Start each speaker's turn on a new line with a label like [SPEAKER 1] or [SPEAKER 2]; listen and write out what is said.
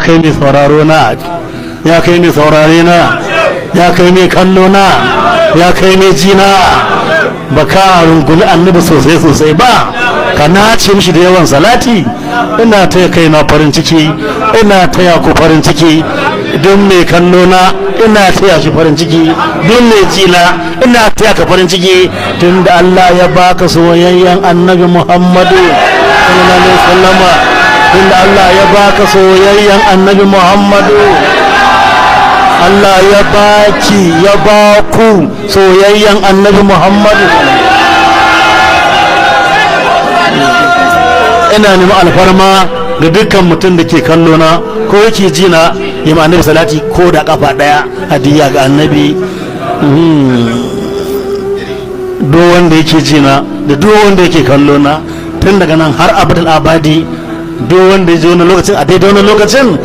[SPEAKER 1] Kai mai sauraro na, ya kai mai saurare na, ya kai mai kallo na, ya kai mai ji na, ba ka rungumi Annabi sosai sosai ba, ka nace mishi da yawan salati? Ina taya kai na farin ciki, ina taya ku farin ciki. Don mai kallo na, ina taya shi farin ciki. Don mai ji na, ina taya ka farin ciki, tun da Allah ya baka soyayyen Annabi Muhammadu sallallahu alaihi wasallama, tun da Allah ya baka soyayyen Annabi Muhammadu. Allah ya baki, ya baku soyayyen Annabi Muhammadu. Ina neman alfarma ga dukkan mutum da ke kallo na ko yake ji na, yi ma Annabi salati ko da kafa daya, hadiya ga Annabi. Duk wanda yake ji na da duk wanda yake kallo na, tun daga nan har abadal abadi, duk wanda ya ji wani lokacin, a daidai wani lokacin.